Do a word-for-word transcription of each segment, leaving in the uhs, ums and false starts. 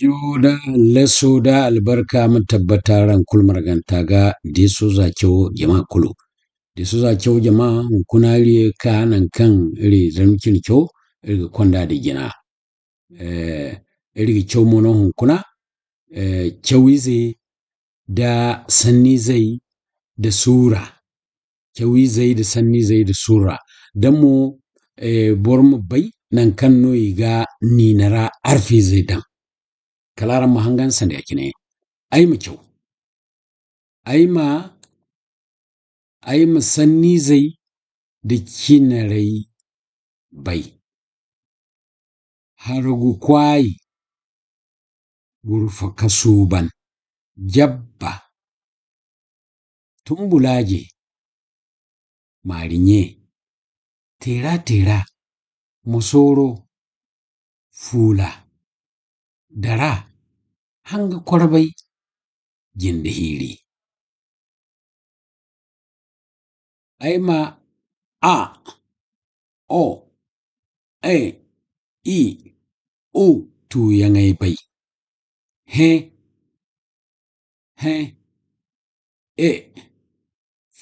Yo da laso da albarka ma tabbata araŋ kulu marganta ga De Souza Caw jama kulu. De Souza Caw jama, hunkuna iri ye ka naŋ kaŋ iri zarma cine caw, iri ga konda da jina. Eh, iri ga caw mo no hunkuna, eh, cawize da sannizey da suura. Cawiizey nda sanniizey nda surra. Da mo, eh, boro ma bay naŋ kaŋ no i ga niina ra arfiizey daŋ. Kala araŋ ma hangan sanda ya-cine. Ay ma caw. Ay ma, ay ma sanniizey nda cinarey bay. Hargu kwaayi, gurfa ka suuban, jabba, tumbulaaje, maariɲe, teera-teera, mosooro, fuula, dara, hanga korbay, jinde hiiri. Ay ma a, o, e, i, u tuuyaŋey bay. Hẽ, hẽ, e,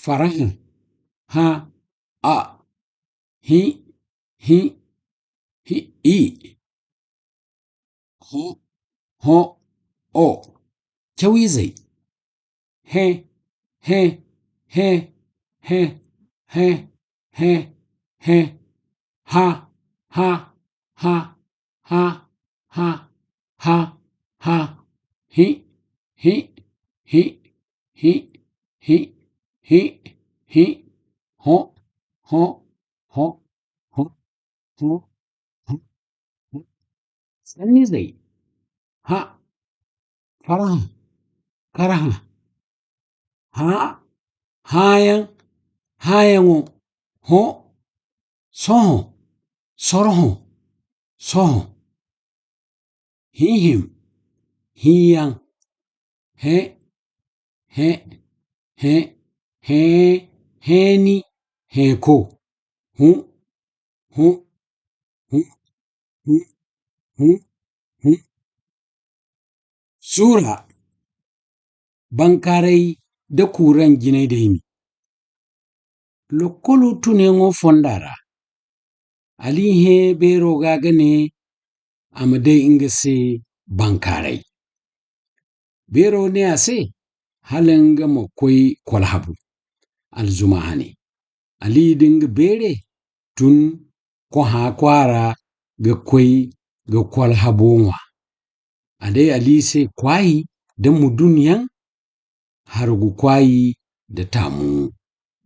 farhã, hã, a, hĩ, hĩ, hĩ, i. Hõ, hõ, o. Cawiizey. Hẽ, hẽ, hẽ, hẽ, hẽ, hẽ, hẽ. Hã, hã, hã, hã, hã, hã, hã. Hĩ, hĩ, hĩ, hĩ, hĩ, hĩ, hĩ. Hõ, hõ, hõ, hõ, hõ, hõ, hõ. Sanniizey. Hã, farhã, karhã. Hã, hãayaŋ, hãayaŋo. Hõ, sohõ, sorhõ, sohõ. Hĩhim, hĩyaŋ. Hẽ, hẽ, hẽ, hẽ, hẽeni, hẽeko. Hũ, hũ, hũ, hũ, hũ, hũ. Suura, bankaaray nda kuuraŋ jinay daymi. Lokkolu tunyaŋo fonda ra, Ali hẽ beero ga ga ne a ma day nga se bankaaray. Beero ne a se hala nga ma koy kolhabu. Alzuma hane, Ali da nga beere tun Kohã kwaara ga koy ga kolhabo ŋwa. A day Ali se kwaayi da mudun yaŋ, hargu kwaayi da taamu.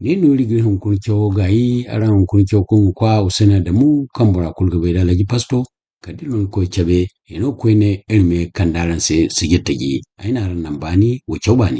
Ne no iri ga iri hunkuna cawo gaayi, araŋ hunkuna cawo kaŋ ga kwa Usena Adamu, kaŋ bora kulu ga bay da Alhaji Pasto, kala da iri ma koy cabe, hino koyne iri ma ye ga kande araŋ se sijir taji. Ay na araŋ naŋ baani, wa caw baani.